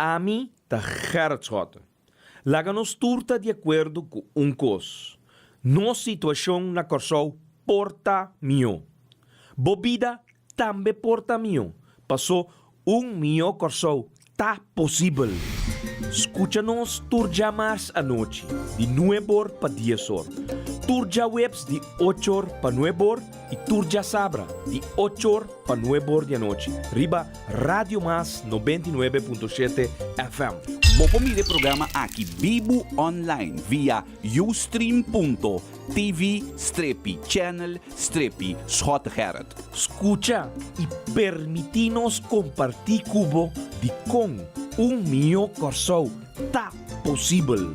Ami ta Gerrit Schotte. Laga nos tur ta di akuerdo ku un kos, nos situashon na Kòrsou por ta mihó. Bo bida tambe por ta mihó, pasó un mihó Kòrsou ta posibel. Skucha nos tur djamars anochi di nueb'or pa dies'or, tur djaweps di och'or pa nueb'or i tur djasabra di och'or pa nueb'or di anochi riba Radio Mas 99.7 FM. Bo por mira e programa aki bibu online via ustream.tv strepi channel strepi Schottegerrit. Skucha i permití nos kompartí ku bo dikon un mihó Kòrsou ta posibel.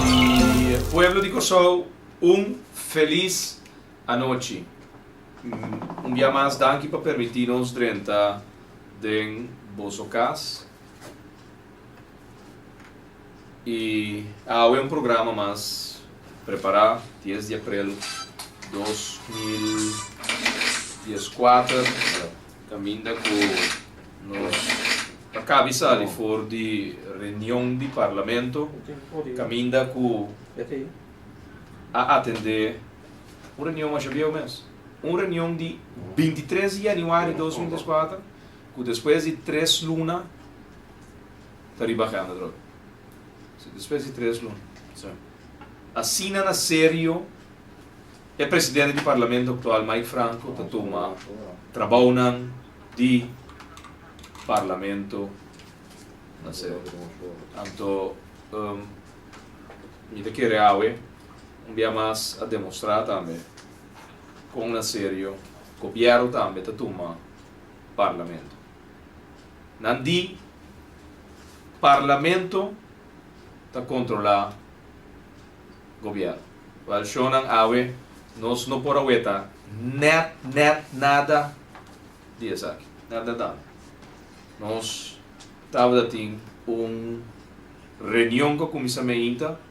I pueblo di Kòrsou un felis Anochi. Un bia mas danki pa permití nos drenta den boso kas. I awe un programa mas prepará, dies di aprel 2014, kaminda ku nos ta kabi sali for di reunion di Parlamento, kaminda ku a atendé Un reunion masha bieu mes. Un reunion di 23 di januari 2024 ku despues di tres luna ta riba agenda atrobe. Si, despues di tres luna. Si. Asina na serio e presidente di parlamento aktual Mike Franco ta tuma trabounan di parlamento na serio. Anto mi ta kere awe. Un bia mas a demostrá tambe kon na serio gobièrnu tambe ta tuma Parlamento. Nan di Parlamento ta kontrolá gobièrnu. Wèl shownan awe nos no por a weta nèt nèt nada di esaki. Nèt nèt nada. Nos tabata tin un reunion ku a kuminsá meinta.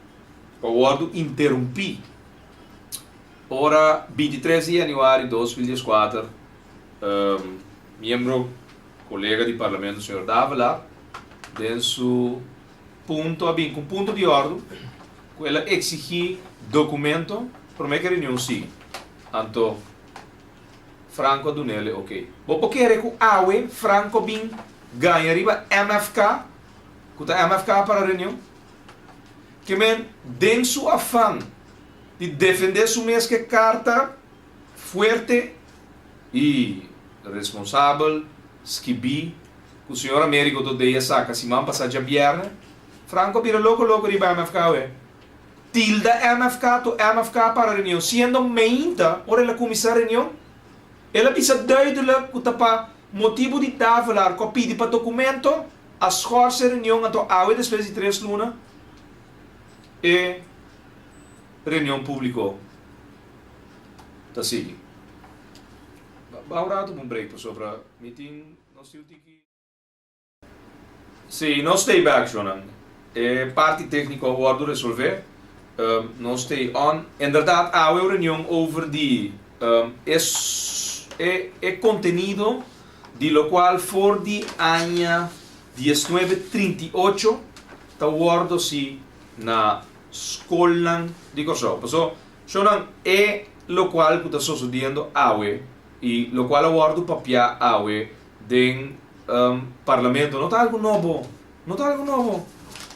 Pa wòrdu interumpí ora 23 di yanüari 2014 miembro kolega di parlamento señor Davelaar den su punto a bin ku un punto di òrdu ku el a eksigí dokumento promé ku e reunion sigui. Anto Franco a dun'el e oké. Bo por kere ku awe Franco bin gaña riba MFK ku ta MFK para reunion? Ke men den su afan di defendé su mes ke karta fuerte i responsabel skibí ku señor Américo Todey a saka siman pasá djabièrnè, Franco a bira loko loko riba MFK awe. Tilda MFK to MFK para reunion, siendo meinta ora el a kuminsá reunion, el a bisa duidelijk ku ta pa motibu di Davelaar ku a pidi pa dokumento, A schors e reunion anto awe despues di tres luna e reunion publico ta sigui. Ba un rato pa un break pasobra mi tin nos tin un tiki. Si nos stay back shownan e parti tecnico a wordo resolve nos stay on. Inderdaad awe un reunion over di e e contenido di locual for di aña 1938 ta wordo si na scolnan di Corsou. Paso, shownan, e locual cu ta sosodiendo awe y locual a wordo papia awe den Parlamento no ta algo nobo, no ta algo nobo.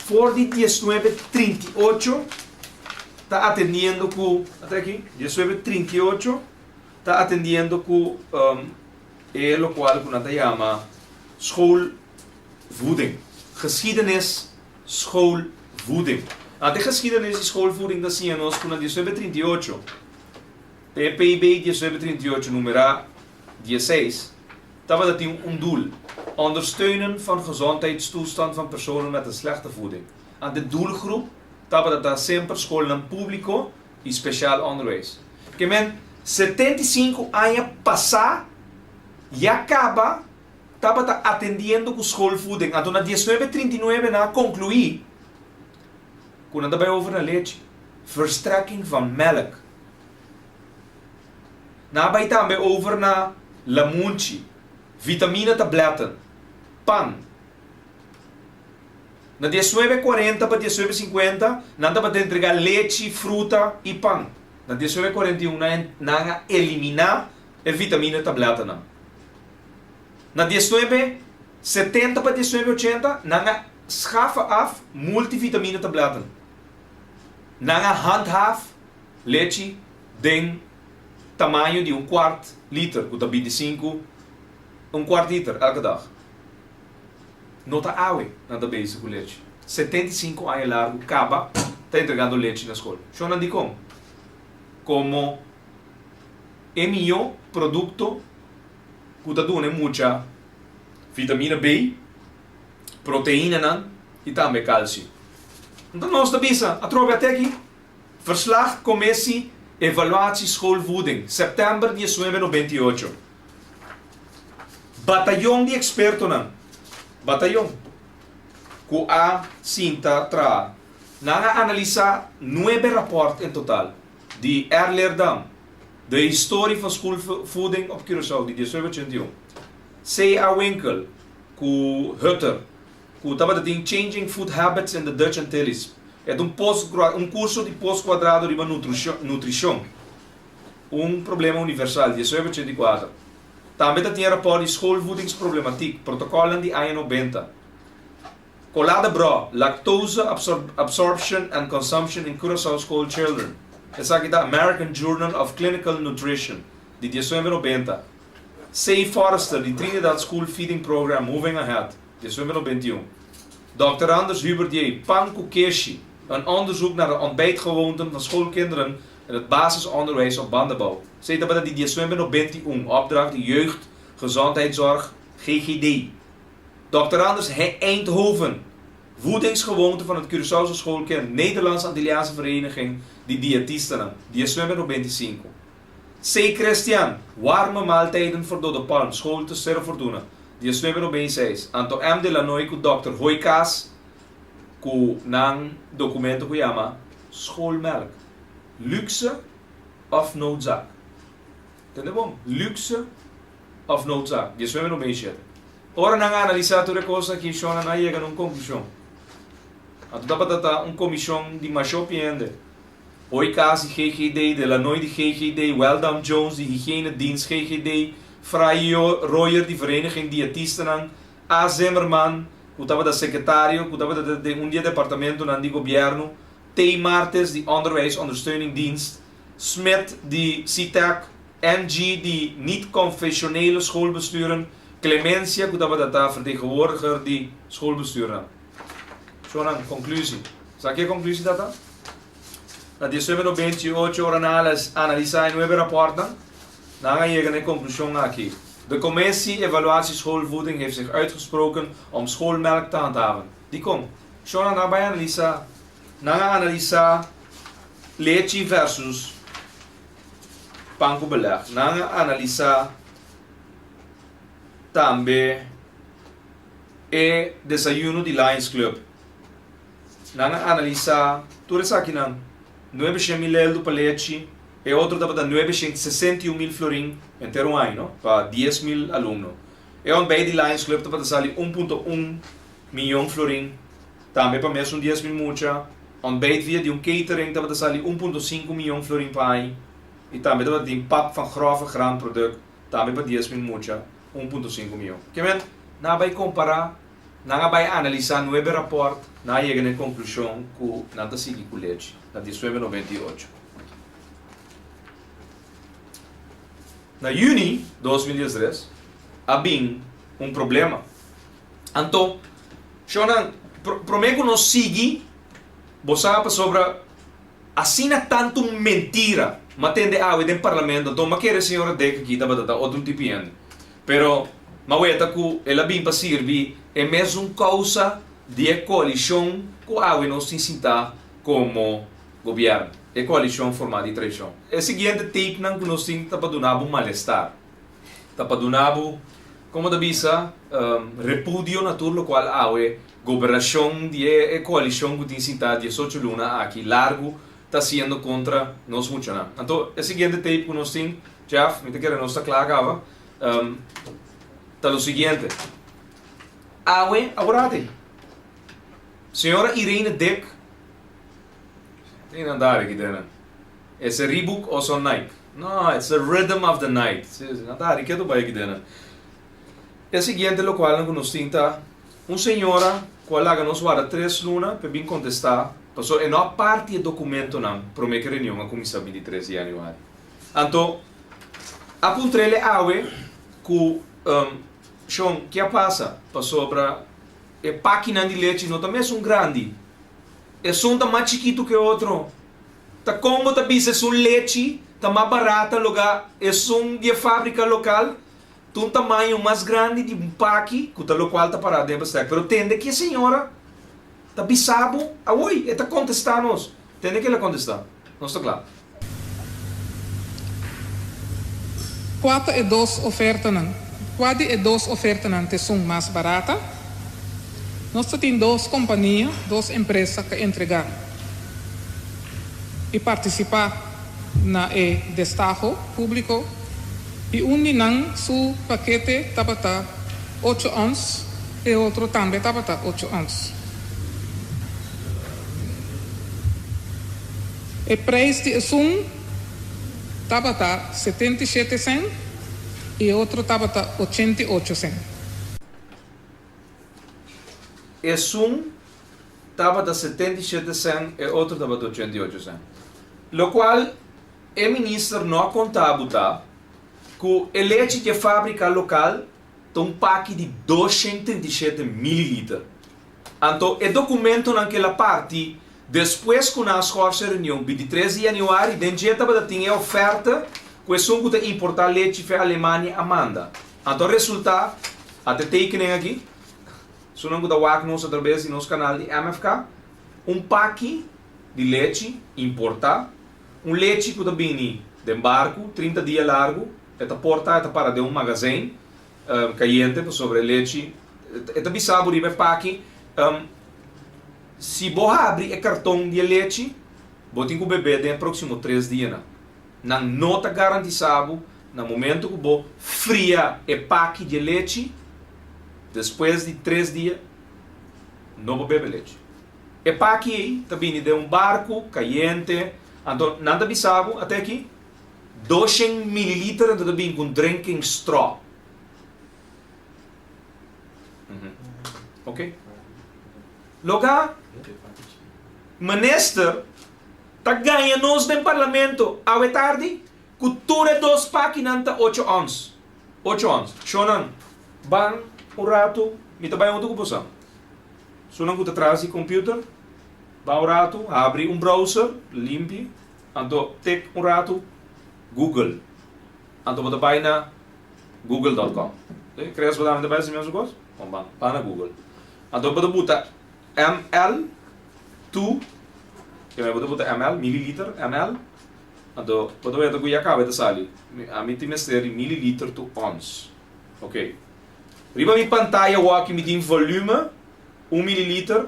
For di 1938 ta atendiendo cu, ata aki, 1938 ta atendiendo cu E lokual ku nan ta yama schoolvoeding, geschiedenis schoolvoeding. Ante geschiedenis di schoolvoeding ta siña nos ku na 1938, PPB 1938 numera 16, tabata tin un doel, ondersteunen van gezondheidstoestand van personen met een slechte voeding. Ante doelgroep tabata ta semper skolnan públiko i speciaal onderwijs. Ke men 75 aña pasá ya kaba tabata atendiendo ku schoolvoeding. Anto na 1939 nan a konkluí ku nan ta bai over na lechi, verstrekking van melk. Nan a bai tambe over na lamunchi. Vitamina tabletten, pan. Na 19 40 pa 19 50 nan tabata entregá lechi, fruta i pan. Na 19 41 nan a eliminá e vitamina tablettanan. Na 19 70 pa 19 80 nan a schafa af multivitamine tabletten. Nan a handhaaf lechi den tamaño di un kwart liter, ku ta 25, un kwart liter elke dag. No ta awe nan ta bezig ku lechi. 75 aña largu kaba ta entregando lechi na skol. Shonnan, dikon? Komo e mihó produkto ku ta duna mucha vitamina B, proteínanan i tambe kalsio. Anto nos ta bisa, atrobe ate aki, Verslag Commissie Evaluatie Schoolvoeding, sèptèmber 1998. Batayon di ekspertonan, batayon, ku a sinta traha. Nan a analisá nuebe rapòrt en total di R. Leerdam, De Historie van Schoolvoeding op Curaçao di 1981, C. A. Winkel ku Hutter ku tabata tin Changing Food Habits in the Dutch Antilles. E ta un post un kurso di postkuadrado riba nutrishon, un problema universal, 1984. Tambe ta tin e rapòrt di Schoolvoedingsproblematiek, protokòlnan di aña 90. Colada Bro, Lactose Absorption and Consumption in Curaçao School Children. Esaki ta American Journal of Clinical Nutrition di 1990. C. Forrester di Trinidad School Feeding Program Moving Ahead, 1991. Dr. Anders Hubert J. Pan ku Keshi, een onderzoek naar de ontbijtgewoonten van schoolkinderen in het basisonderwijs op Bandabou. Esei tabata di 1991, opdracht di Jeugd Gezondheidszorg, GGD. Dr. Anders H. Eindhoven, Voedingsgewoonten van het Curaçaose schoolkind, Nederlands Antilliaanse Vereniging di Diëtistennan, 1995. C. Christian, Warme maaltijden voor Dodo Palm, School te Cerro Fortuna, 1996. Anto M. De Lanoy ku Dòkter Hooykaas ku nan dokumento ku yama Schoolmelk, Luxe of noodzaak? Tende bon, luxe of noodzaak? 1997. Ora nan a analisá tur e kos aki, shonnan a yega na un konklushon. Anto tabata ta un komishon di masha hopi hende. Hooykaas di GGD, De Lanoy di GGD, Weldam Jones di Higiëne Dienst GGD, Frye Royer di Vereniging Diëtistennan, A. Zimmerman, ku tabata sekretario, ku tabata den un di e departamentonan di gobièrnu, T. Martes di Onderwijs Ondersteuning Dienst, Smit di SITEC, NG di Niet-Confessionele Schoolbesturen, Clemencia ku tabata ta vertegenwoordiger di schoolbestuurnan. Shonnan, konklusie. Sa ke konklusie ta ta? Na 1998 ora nan a analisá e nuebe rapòrtnan, nan a yega na e konklushon aki, De Commissie Evaluatie Schoolvoeding heeft zich uitgesproken om schoolmelk te handhaven. Dikon? Shonnan, nan a bai analisá. Nan a analisá lechi versus pan ku beleg. Nan a analisá tambe e desayuno di Lions Club. Nan a analisá tur esakinan, 900.000 eldo pa lechi, e otro tabata 961.000 florin henter un aña, no? Pa 10.000 alumno. E ontbijt di Lions Club tabata sali 1.1 miyon florin, tambe pa mesun 10.000 mucha. Ontbijt via di un catering tabata sali 1.5 miyon florin pa aña. I tambe tabatin pap van grove graanproduct, tambe pa 10.000 mucha, 1.5 miyon. Ke men, nan a bai kompará, nan a bai analisá nuebe rapòrt, nan a yega na e konklushon ku nan ta sigui ku lechi na 1998. Na yüni 2013 a bin un problema. Anto, shownan, promé ku nos sigui, bo sa pasobra asina tantu mentira m'a tende awe den parlamento, anto m'a kere señora Dek aki tabata ta otro tipo hende. Pero m'a weta ku el a bin pa sirbi e mesun kousa di e koalishon ku awe nos tin sintá komo gobièrnu, e koalishon formá di traishon. E siguiente tapenan ku nos tin ta pa duna bo malestar, ta pa duna bo, komo ta bisa, repudio na tur lokual awe gobernashon di e koalishon ku tin sintá 18 luna aki largu ta hasiendo kontra nos muchanan. Anto e siguiente tape ku nos tin, Jeff, mi ta kere nos ta kla kaba. ta lo siguiente. Awe aworati. Señora Irene Dick, tin nan dar aki den nan. It's a Reebok also Nike. No, it's the rhythm of the night. Si, si, nan ta hari ketu bai aki den nan. E siguiente locualnan cu nos tin ta un señora cu a laga nos warda tres luna p'e bin contesta pasobra e no a parti e documentonan prome cu e reunion a cuminsa 23 di januari. Anto a puntr'el e awe cu, Shon, ki a pasa? Pasobra e pakinan di lechi no ta mesun grandi. Esun ta mas chikitu ku e otro. Ta kon bo ta bisa esun lechi ta mas barata loga esun di e fabrika lokal? Ta un tamaño mas grandi di un paki ku ta lokual ta pará den bestek. Pero tende ki e señora ta bisa bo awoi, e ta kontestá nos. Tende ki el a kontestá. Nos ta kla. Kua ta e dos ofertanan? Kua di e dos ofertanan ta esun mas barata? Nos ta tin dos kompania, dos empresa ka entregá i partisipá na e destaho públiko i un di nan su pakete tabata ocho ons, e otro tambe tabata ocho ons. E prijs di esun tabata 77 sèn i e otro tabata 88 sèn. Esun tabata 77 sèn, e otro tabata 88 sèn. Lokual e minister no a konta bo ta ku e lechi di e fábrika lokal ta un paki di 237 mililiter. Anto e dokumentonan ku el a parti despues ku nan a skòrs e reunion 23 di yanüari den dje tabata tin e oferta ku esun ku ta importá lechi fe Alemania a manda. Anto a resultá, ata e tekening aki, esunnan ku ta wak nos atrabes di nos kanal di MFK, un paki di lechi importá, un lechi ku ta bini den barku 30 dia largu, e ta porta, e ta para den un magazijn kayente pasobra e lechi e ta bisa bo riba e paki si bo habri e karton di e lechi bo tin ku bebe den e proksimo tres dianan. Nan no ta garantisa bo na momento ku bo fria e paki di e lechi despues di tres dia no bo bebe lechi. E paki ei ta bini den un barku kayente anto nan ta bisa bo ate aki 200 mililiter anto ta bini ku un drinking straw. Ok. Loga minister ta gaña nos den parlamento awe tardi ku tur e dos pakinan ta ocho ons. Ocho ons. Shownan, ban un ratu, mi ta bai huntu ku boso. Sunan ku ta tras di computer, ban un ratu, habri un browser limpi, anto tik un ratu Google. Anto bo ta bai na Google dot com. Crees bo tambe ta bai hasi mesun kos? Bon ban, ban na Google. Anto bo ta buta ml to, keme bo ta buta ml, mililiter, ml, anto bo ta weta ku ya kaba e ta sali. Ami tin mester di mililiter to ons. Ok. Riba mi pantaya waki mi tin volume un mililiter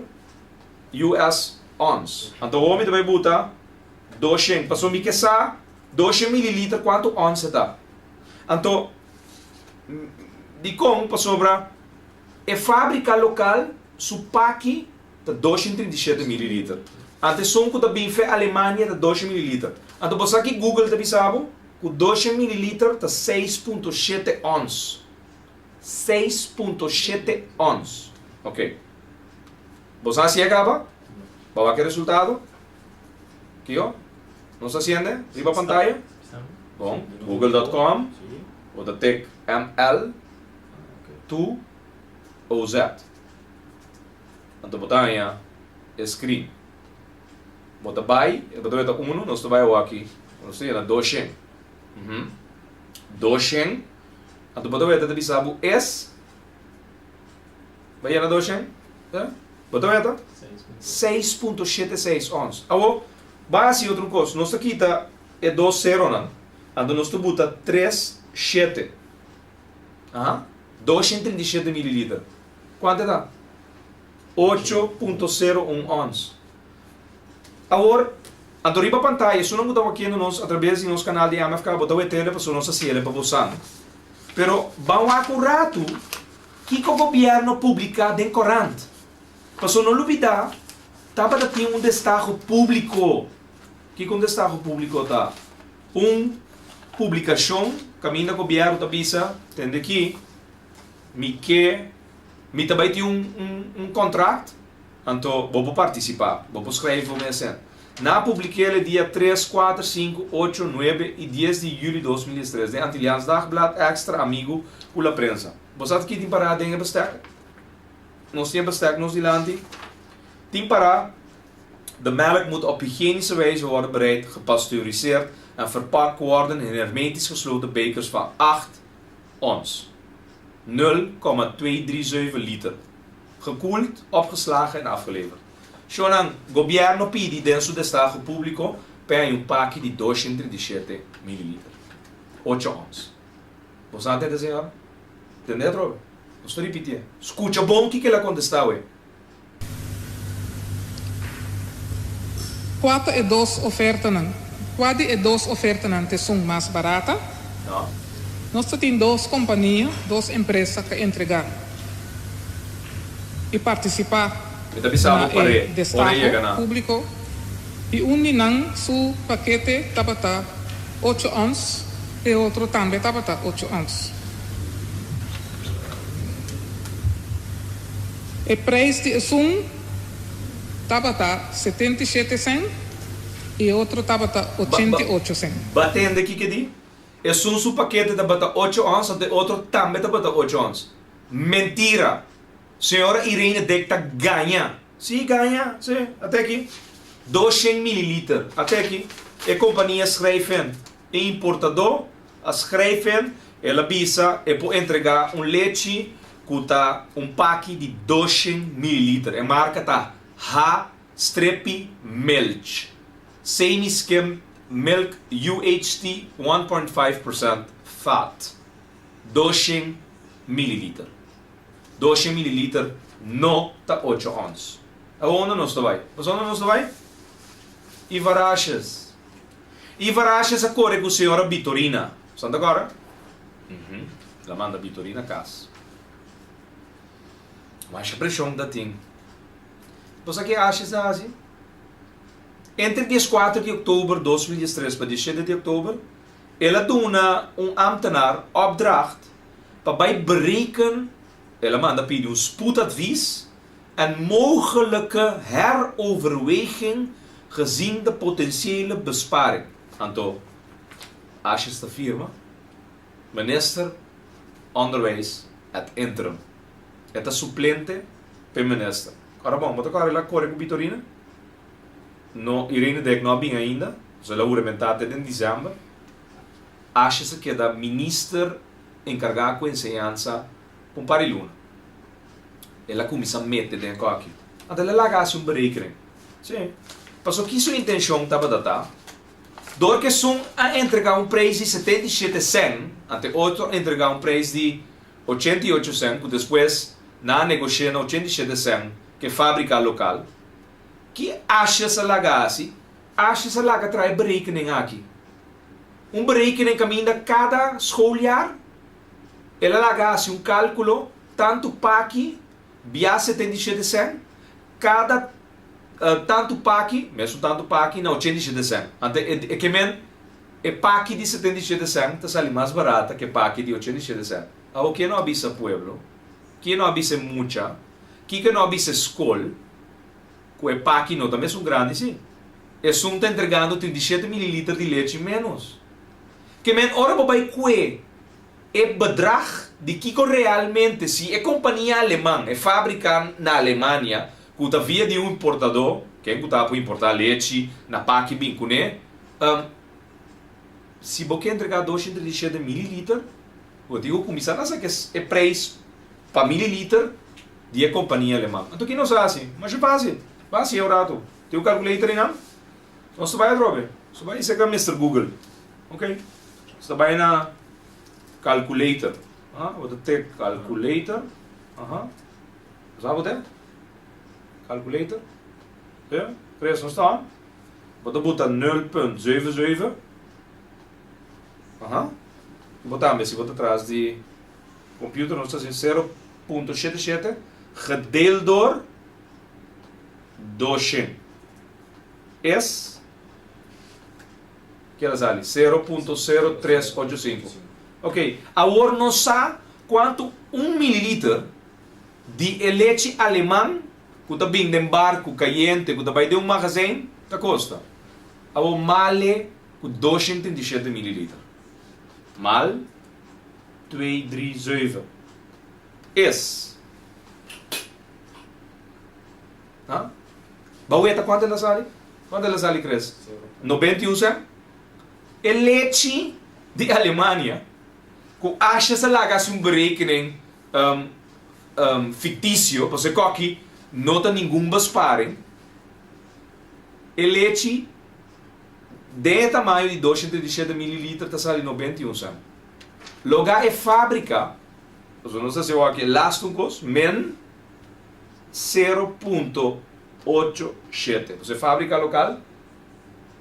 US ons. Anto awor mi ta bai buta 200, pasobra mi ke sa 200 mililiter kuantu ons e ta. Anto, dikon? Pasobra e fábrika lokal su paki ta 237 mililiter. Anto esun ku ta bin fe Alemania ta 200 mililiter. Anto bo sa ki Google ta bisa bo? Ku 200 mililiter ta 6.7 ons. 6.7 ons. Ok. Bo sa si a kaba? Bo a wak e resultado? Kiko? Nos ta siende riba pantaya? Bon, google.com, bo ta tik ML to OZ. Anto bo ta haña e screen. Bo ta bai, bo ta weta unu, nos ta bai awor aki, nos ta yena 200. Uhum. 200, anto bo ta weta ta bisa bo es, Bo yena 200? Bo ta weta? 6.76 ons. Awor, ban hasi otro kos. Nos ta kita e dos seronan. Anto nos ta buta tres shete. Aha. 237 mililiter. Kuantu e ta? 8.01 ons. Awor, anto riba pantaya, esunnan ku ta wakiendo nos atrabes di nos kanal di MFK, bo ta wet'e pasobra nos ta hasiel pa bo san. Pero ban wak un ratu kiko gobièrnu a publiká den korant. Paso no lubidá tabata tin un destaho públiko. Kiko un destaho públiko ta? Un publikashon kaminda gobièrnu ta bisa, Tende aki, mi ke, mi ta bai tin un un un kontrakt, anto bo por partisipá, bo por skrijf bo mes en. Nan a publik'el e dia tres, kuater, sinku, ocho, nuebe i dies di yüli 2013 den Antilliaans Dagblad, Extra, Amigu ku La Prensa. Bo sa ki tin pará den e bestek? Nos tin e bestek nos dilanti. Tin pará, De melk moet op hygiënische wijze worden bereid, gepasteuriseerd en verpakt worden in hermetisch gesloten bekers van 8 ons, 0,237 liter, gekoeld, opgeslagen en afgeleverd. Shownan, Gobierno pidi den su destaho publico p'e haña un paki di 237 mililiter, ocho ons. Bo sa tende, señora? Tende atrobe? Nos ta ripitié. Scucha bon kiko el a contesta awe. Kua ta e dos ofertanan? Kua di e dos ofertanan t'esun mas barata? No. Nos ta tin dos kompania, dos empresa ka entregá i partisipá Mi ta bisa na bo par'é e ora e destaho yega na. públiko i un di nan su pakete tabata ocho ons, e otro tambe tabata ocho ons. E prijs di esun tabata 77 sèn i e otro tabata 88 sèn. Ba tende kiko e di? Esun su pakete tabata ocho ons anto e otro tambe tabata ocho ons. Mentira! Señora Irene Dek ta gaña! Sí, gaña, sí. Ate aki. 200 mililiter. Ate aki. E kompania schrijf-en. E importadó a schrijf-en. El a bisa e por entregá un lechi ku ta un paki di 200 mililiter. E marka ta H Strepi Milch. Semi Skim Milk UHT 1.5% Fat. 200 mililiter. 200 mililiter no ta ocho ons. Awor unda nos ta bai? Pasobra unda nos ta bai? Ivarashes. Ivarashes a kore ku señora Bitorina. San ta kòrda? Uhum. El a manda Bitorina kas. Masha preshon ta tin. Bo sa ke Ashes a hasi? Entre 14 di oktober 2013 pa 17 di oktober, el a duna un ámtenar opdracht pa bai bereken, el a manda pidi un spoedadvies en mogelijke heroverweging gezien de potentiële besparing. Anto Asjes ta firma, Minister Onderwijs ad interim. E ta suplente p'e minister. Ora bon, bo ta kòrda el a kore ku Bitorina? No, Irene Dek no a bin ainda, pasobra el a huramentá te den december. Asjes a keda minister enkargá ku enseñansa pa un par di luna. El a kuminsá mete den e kòki. Anto el a laga hasi un berekening. Sí. Pasobra ki su intenshon tabata ta? Dor ku esun a entregá un preis di 77 sèn, anto e otro a entregá un preis di 88 sèn, ku despues nan a negosh'é na 87 sèn ku e fábrika lokal. Ki Asjes a laga hasi? Asjes a laga traha e berekening aki. Un berekening kaminda kada schooljaar el a laga hasi un kalkulo tantu paki bia 77 sèn, kada tantu paki, mesun tantu paki na 87 sèn. Anto e ke men e paki di 77 sèn ta sali mas barata ke paki di 87 sèn. Awor ke no a bisa pueblo? Ke no a bisa e mucha? Kiko no a bisa e skol? Ku e paki no ta mesun grandi si. Esun ta entregando 37 mililiter di lechi ménos. Ke men ora bo bai kue e bedrag di kiko realmente si e kompania aleman, e fábrika na Alemania ku ta via di un importadó, ken ku ta por importá lechi na paki bin kuné, si bo ke entregá 237 mililiter, bo tin ku kuminsá na saka e preis pa mililiter di e kompania aleman. Anto ki nos a hasi? Masha fásil. Ban hasié un ratu. Tin un calculator einan? Nos ta bai atrobe. Nos ta bai serka Mister Google. Ok. Nos ta bai na calculator. Aha, bo ta tik calculator. Aha. Bo sa bo te? Calculator. Ja, Chris, nos ta on? Bo ta buta 0.77. Aha. Bo tambe si bo ta tras di computer nos ta haci 0.77 gedeeld door 200 es Keda sali 0.0385. Ok, awor nos sa kuantu un mililiter di e lechi aleman ku ta bin den barku kayente ku ta bai den un magazijn ta kosta. Awor male ku 237 mililiter. Mal twee drie zeven is. Ha? Bo weta kuantu el a sali? Kuantu el a sali Chris? 91 cent. E lechi di Alemania ku Ashes a laga hasi un berekening um, um, ficticio, pasobra e koki no ta ningun besparing. E lechi den e tamaño di 237 mililiter ta sali 91 cent. Loga e fabrica, pasobra nos ta hasi awor aki e laatste un kos, min 0.87. Pues e fabrica local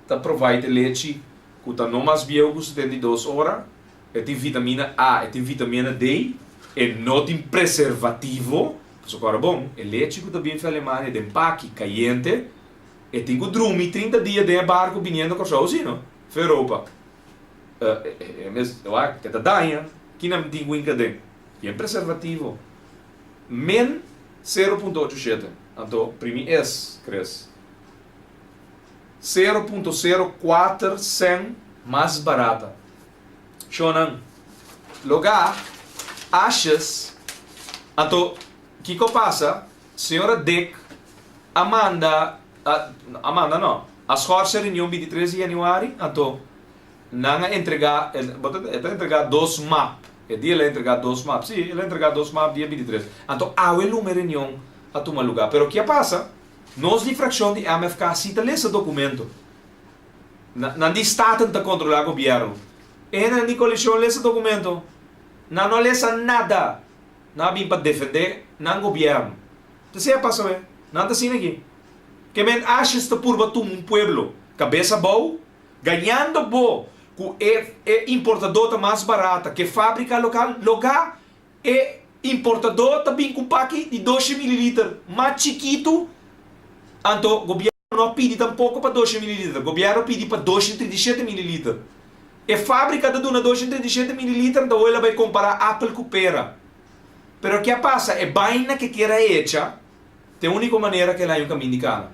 ta provide lechi cu ta no mas bieu cu 72 ora, e tin vitamina A, e tin vitamina D, e no tin preservativo, pasobra ora bon, e lechi cu ta bin fi Alemania den paki cayente, e tin cu drumi 30 dia den e barco biniendo Corsou, si no? Fi Europa. E mes, wak, e ta daña, kinan tin cu hinca den? Yen preservativo. Min 0.87, anto primi es, Chris. 0.04 cent mas barata. Shonnan, loga, ashes, anto kiko pasa? Señora Dick a manda, a manda no, a schorsa e reunion 23 di januari, anto Nan a entregá, bo ta, e ta entregá dos map. E dia el a entregá dos map. Sí, el a entregá dos map dia 23. Anto awe lume reunion a tuma lugá. Pero ke a pasa? Nos di frakshon di MFK sí ta lesa dokumento. Na, nan di Staten ta kontrolá gobièrnu. E hendenan di koalishon lesa dokumento? Nan no a lesa nada. Nan a bin pa defendé nan gobièrnu. Ta esei a pasa we. Nan ta asina aki. Ke men ashes ta purba tuma un pueblo kabes abou. Gañando bo cu e e importador ta mas barata ke fabrica local, loga e importador ta bin cu un paki di doce mililiter mas chikitu, anto gobierno no a pidi tampoco pa doce mililiter, gobierno a pidi pa 237 mililiter. E fabrica ta duna 237 mililiter, anto awor el a bay compara apel cu pera. Pero ke a pasa? E baina ke kier a echa Ta e úniko manera ku el haña un kamin di kana.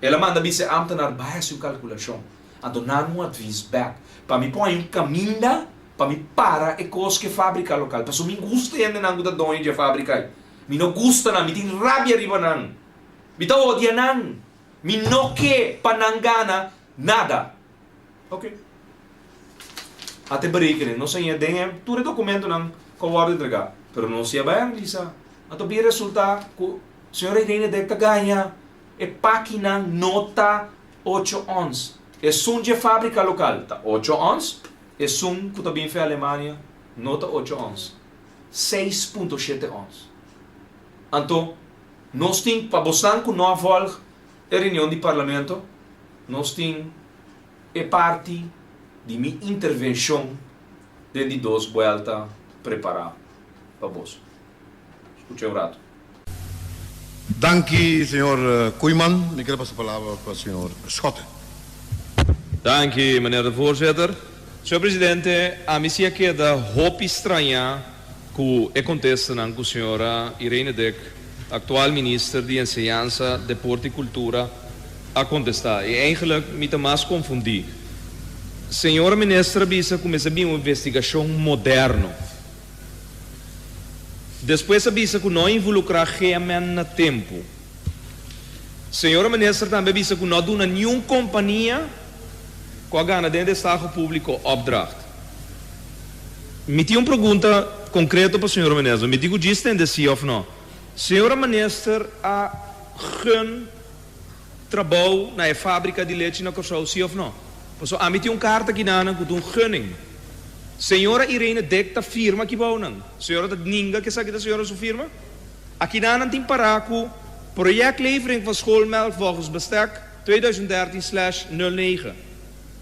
El a manda bisa e ámtenar bai hasi un kalkulashon. Anto nan un advis bèk pa mi por haña un kaminda pa mi para e kos ku e fábrika lokal. Pasobra mi gusta e hendenan ku ta doño di e fábrika ei. Mi no gusta nan, mi tin rabia riba nan. Mi ta odia nan. Mi no ke pa nan gana nada. Ok. Ata e berekening. Nos a haña den e tur e dokumentonan ku a wòrdu entregá. Pero nos si a bai analisá. Anto bin resultá ku señora Irene Dek ta gaña. E pakinan no ta ocho ons. Esun dje fábrika lokal ta ocho ons. Esun ku ta bin fe Alemania no ta ocho ons. 6.7 ons. Anto nos tin, pa bosnan ku no a vòlg e reunion di parlamento, nos tin e parti di mi intervencion den di dos buelta prepara pa boso. Scucha un rato. Danki señor Koeiman. Mi quier pasa palabra pa señor Schotte. Danki, meneer de voorzitter. Señor Presidente, ami si a keda hopi strañá ku e kontestanan ku señora Irene Dick, aktual Minister di Enseñansa, Deporte i Kultura, a kontestá. I eigenlik mi ta mas konfundí. Señora Minister a bisa ku mester bin un investigashon moderno. Despues a bisa ku no a involukrá GMN na tempu. Señora Minister tambe a bisa ku no a duna niun kompania ku a gana den destaho públiko opdracht. Mi tin un pregunta konkreto pa señora Minister. Mi tin ku djis tende sí òf no. Señora Minister a gun trabou na e fábrika di lechi na Kòrsou sí òf no? Pasobra ami tin un karta akinan ku ta un gunning. Señora Irene Dick ta firma aki bou nan. Señora ta ninga ku esaki ta señora su firma? Akinan tin pará ku Projectlevering van schoolmelk volgens bestek 2013/09.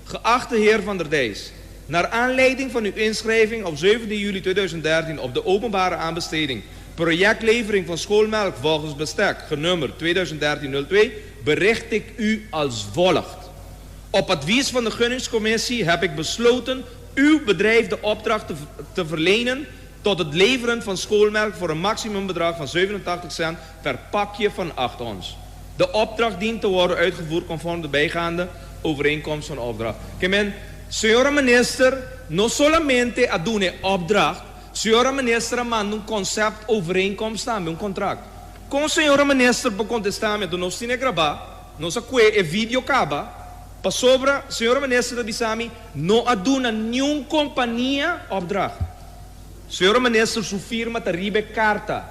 Geachte heer Van der Dijs. Naar aanleiding van uw inschrijving op 17 juli 2013 op de openbare aanbesteding projectlevering van schoolmelk volgens bestek genummerd 2013-02 bericht ik u als volgt. Op advies van de gunningscommissie heb ik besloten uw bedrijf de opdracht te, te verlenen tot het leveren van schoolmelk voor een maximumbedrag van 87 cent per pakje van 8 ons. De opdracht dient te worden uitgevoerd conform de bijgaande overeenkomst van opdracht. Ke men, señora minister no solamente a duna e opdracht, señora minister a manda un concept overeenkomst tambe, un contract. Kon señora minister por contesta mi anto nos tin e grabá, nos a kue e video kaba, pasobra señora minister ta bisa mi no a duna niun compania opdracht. Señora minister su firma ta riba e carta.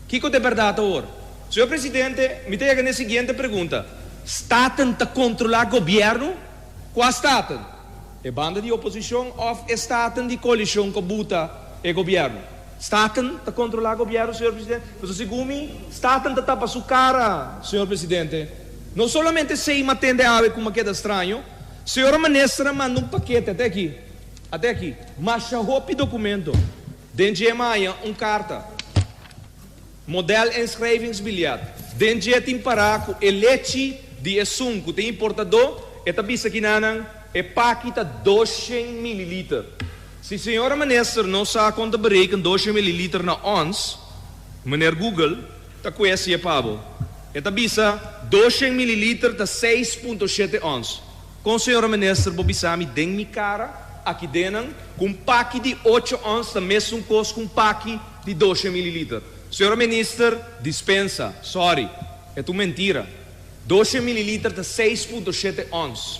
Kiko ta e bèrdat awor? Señor Presidente, mi ta yega na e siguiente pregunta, Staten ta kontrolá gobièrnu? Kua Staten? E banda di oposishon òf e Staten di koalishon ku a buta e gobièrnu? Staten ta kontrolá gobièrnu, señor Presidente? Pasobra segun mi, Staten ta tapa su kara, señor Presidente. No solamente esei m'a tende awe ku m'a keda straño, señora Minister a manda un pakete, ate aki, ate aki, masha hopi dokumento. Den dje maya un karta, Model inschrijvingsbiljet. Den dje tin pará ku e lechi di esun ku ta importadó, e ta bisa kinanan e paki ta doshen mililiter. Si señora minister no sa kon ta bereken doshen mililiter na ons, meneer Google ta kue hasié pa bo. E ta bisa doshen mililiter ta 6.7 ons. Kon señora minister bo bisa mi den mi kara aki denan ku un paki di ocho ons ta mesun kos ku un paki di doshe mililiter? Señora minister, dispensa, sorry, e ta un mentira. Doshe mililiter ta 6.7 ons.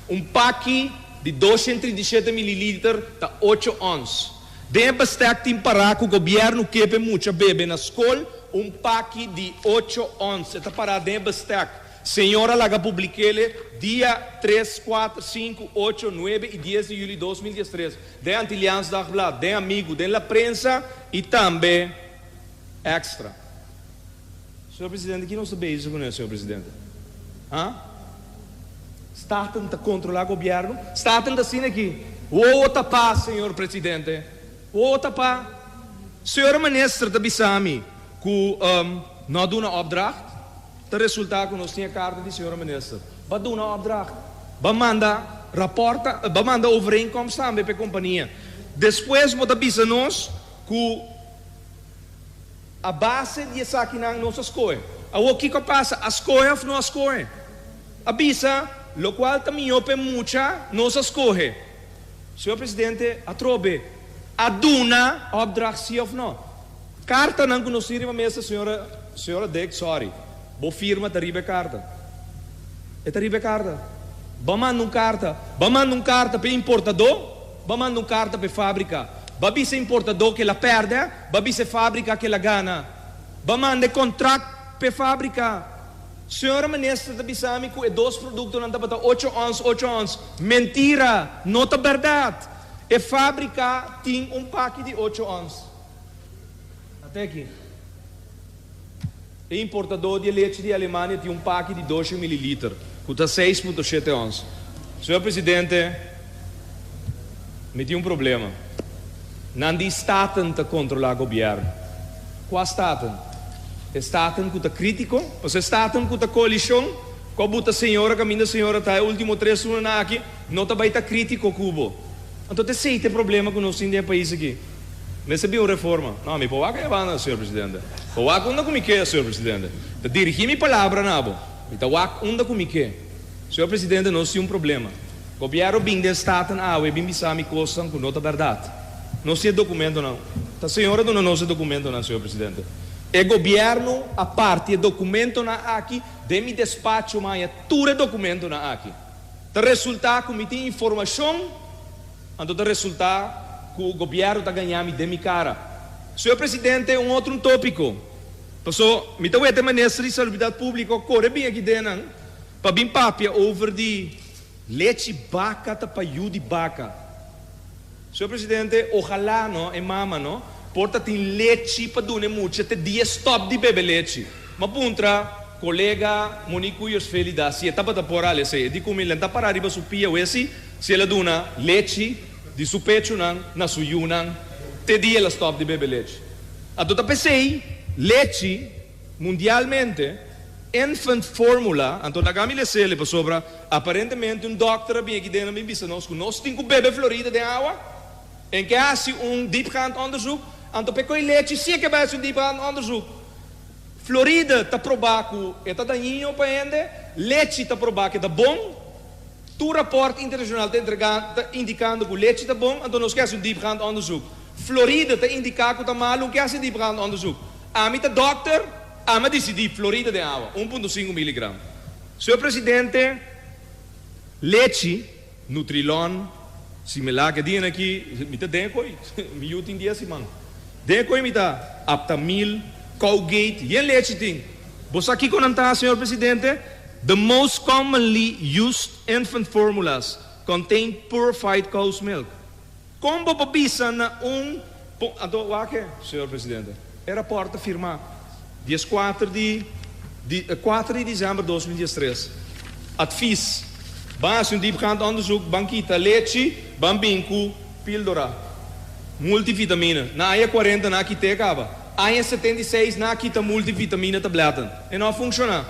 Un paki di 237 mililiter ta ocho ons. Den e bestek tin pará ku gobièrnu ke p'e mucha bebe na skol un paki di ocho ons. E ta pará den e bestek. Señor a laga publik'ele dia tres, kuater, sinku, ocho, nuebe i dies di juli 2013 den Antilliaans Dagblad, den Amigu, den La Prensa i tambe Extra. Señor Presidente, ki nos ta bezig kuné, señor Presidente? Ha? Staten ta kontrolá gobièrnu? Staten ta asina aki. Wowo tapá, señor Presidente. Wowo tapá. Señora Minister ta bisa mi ku no a duna opdracht. Ta resulta cu nos tin e carta di señora minister. Ba duna opdracht. Ba manda raport, ba manda overeenkomst tambe pa e compania. Despues bo ta bisa nos cu a base di esakinan nos a scohe. Awor kico a pasa? A scohe of no a scohe? A bisa locual ta miho pa e mucha nos a scohe. Señor Presidente, atrobe, a duna opdracht si of no? Kartanan ku nos tin riba mesa, señora, señora Dick, sorry, bo firma ta riba e karta. E ta riba e karta. Bo a manda un karta. Bo a manda un karta pa e importadó, bo a manda un karta pa e fábrika. Bo a bisa e importadó ku el a pèrdè, bo a bisa e fábrika ku el a gana. Bo a manda e kontrakt pa e fábrika. Señora minister ta bisa mi ku e dos produktonan tabata ocho ons, ocho ons. Mentira! No ta bèrdat! E fábrika tin un paki di ocho ons. Ate aki. E importadó di e lechi di Alemania tin un paki di doshe mililiter, ku ta 6.7 ons. Señor Presidente, mi tin un problema. Nan di Staten ta kontrolá gobièrnu. Kua Staten? E Staten ku ta krítiko? Pasobra e Staten ku ta koalishon, ku a buta señora kaminda señora ta e último tres lunanan aki, no ta bai ta krítiko ku bo. Anto ta esei ta e problema ku nos tin den e pais aki. Mester bin un reforma. No, mi por wak e banda, señor presidente. Por wak unda ku mi ke, señor presidente. Ta dirigí mi palabra na bo. Mi ta wak unda ku mi ke. Señor presidente, nos tin un problema. Gobièrnu bin den Staten awe bin bisa mi kosnan ku no ta bèrdat. Nos tin e dokumentonan. Ta señor a duna nos e dokumentonan, señor presidente. E gobièrnu a parti e dokumentonan aki den mi despacho maña tur e dokumentonan aki. Ta resultá ku mi tin informashon. Anto ta resulta cu gobierno ta gaña mi den mi cara. Señor Presidente, un otro un topico. Paso mi ta weta e Minister di Salubridad Publico a core bin aki den nan pa bin papia over di lechi baca ta pa yu di baca. Señor Presidente, ojalá no e mama no por ta tin lechi pa duna e mucha te dia stop di bebe lechi. M'a puntra colega Monique Cuyers Felida si e tabata por al esey. E di cu mi lenta para riba su pia wesi. Si el a duna lechi di su pechunan na su yunan te dia el a stòp di bebe lechi. Anto ta p'esei lechi mundialmente, infant formula, anto laga mi les'el pasobra aparentemente un dòkter a bin aki den a bin bisa nos ku nos tin ku bebe Florida den awa en ke hasi un diepgaand onderzoek, anto p'e koi lechi si e ke bai hasi un diepgaand onderzoek. Florida ta probá ku e ta dañino pa hende, lechi ta probá ku e ta bon. Tur rapòrt internashonal ta entregá ta indikando ku lechi ta bon, anto nos ke hasi un diepgaand onderzoek. Florida ta indiká ku ta malu, un ke hasi diepgaand onderzoek. Ami ta dòkter, ami a disidí, Florida den awa, 1.5 miligram. Señor Presidente, lechi. Nutrilon, Similac, e dianan aki mi ta den e koe, mi yu tin dies siman. Den e koe mi ta Aptamil, Cowgate, yen lechi tin. Bo sa kiko nan ta, señor Presidente? The most commonly used infant formulas contain purified cow's milk. Kon bo por bisa na un po anto wak e, señor Presidente, e raport ta firmá 14 di di kuater di december 2013. Advies, Ban hasi un diepgaand onderzoek, ban kita lechi, ban bin ku píldora, multivitamine. Na aña kuarenta nan a kit'é kaba. Aña 76 nan a kita multivitamine tabletten. E no a funshoná.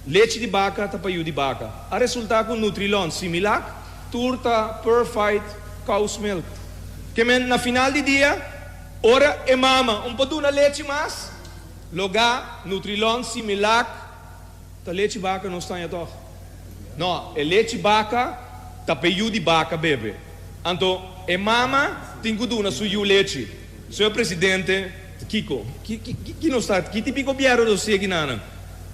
Lechi di baka ta pa yu di baka. A resultá ku Nutrilon, Similac, Tur ta purified cow's milk. Ke men na final di dia, ora e mama un por duna lechi mas, logá Nutrilon, Similac, ta lechi baka nos taña tòg? No, e lechi baka ta p'e yu di baka bebe. Anto e mama tin ku duna su yu lechi. Señor Presidente, kiko? Ki ki nos ta, ki tipo di gobièrnu nos sigui nanan?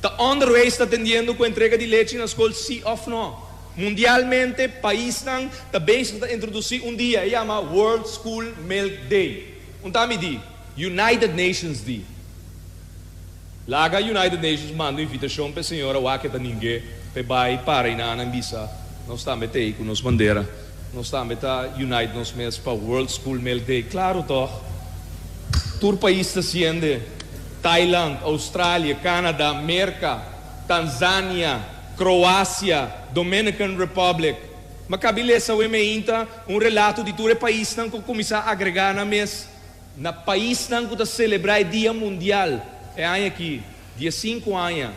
Ta onderwijs ta atendiendo ku entrega di lechi na skol si òf no? Mundialmente paisnan ta bezig ta introduci un dia, e yama World School Milk Day. Un ta mi di, United Nations di. Laga United Nations manda un invitacion p'e señora wak e ta ninge p'e bai para y nan a bisa, nos tambe t'ey cu nos bandera, nos tambe ta unite nos mes pa World School Milk Day. Claro toch? Tur pais ta siende, Thailand, Australia, Canada, Merca, Tanzania, Kroasia, Dominican Republic. Ma kabi lesa awe meinta un relato di tur e paisnan ku kuminsá agregá nan mes na paisnan ku ta selebrá e Dia Mundial e aña aki, 15 aña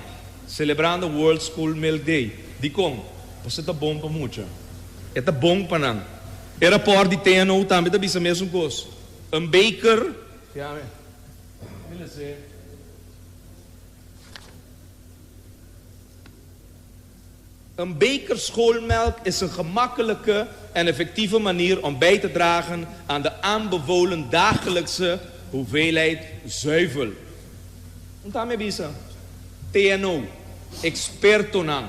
selebrando World School Milk Day. Dikon? Pasobra e ta bon pa mucha. E ta bon pa nan. E rapòrt di TNO tambe ta bisa mesun kos. Un beker. Mi les'é. Een beker schoolmelk is een gemakkelijke en effectieve manier om bij te dragen aan de aanbevolen dagelijkse hoeveelheid zuivel. Un ta mi bisa, TNO, expertonan,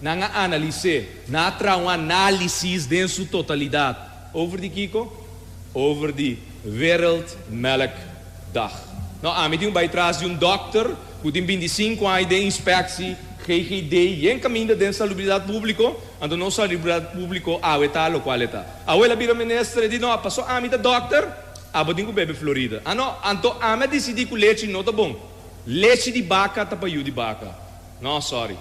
nan a analis'é, nan a traha un análisis den su totalidat. Over di kiko? Over di Wereldmelkdag. No, ami tin un bai tras di un dòkter ku tin 25 aña den inspeksi, GGD, yen kaminda den salubridat públiko, anto nos salubridat públiko awe ta lokual e ta. Awe el a bira minister, e di, no, paso ami ta dòkter, abo tin ku bebe Florida. Ah no, anto ami a disidí ku lechi no ta bon. Lechi di baka ta pa yu di baka. No, sorry.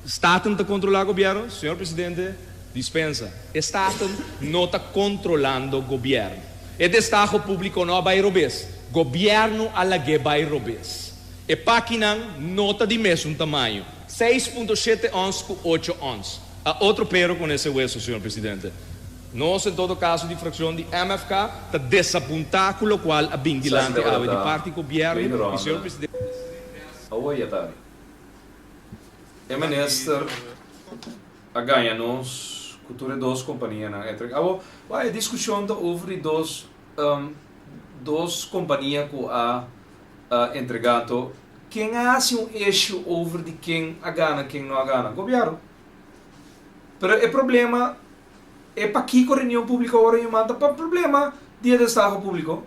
Staten ta kontrolá gobièrnu? Señor Presidente, dispensa. E Staten no ta kontrolando gobièrnu. E destaho públiko no a bai robes. Gobièrnu a lag'é bai robes. E pakinan no ta di mesun tamaño, 6.7 ons ku 8 ons. A otro pero con ese hueso, señor Presidente. Nos, en todo caso di fraccion di MFK, ta desapunta cu locual a bin Esaki dilanti tabata awe di parti tweede gobièrnu y, señor ronde. Presidente, Awor ya ta. E minister a gaña nos cu tur e dos companianan a entrega. Awor, wak e discusion ta over di dos dos compania cu a entrega. Anto, ken a haci un issue over di ken a gana, ken no a gana? Gobierno. Pero e problema e pakico reunion publico awor a yama ta pa problema di e destaho publico.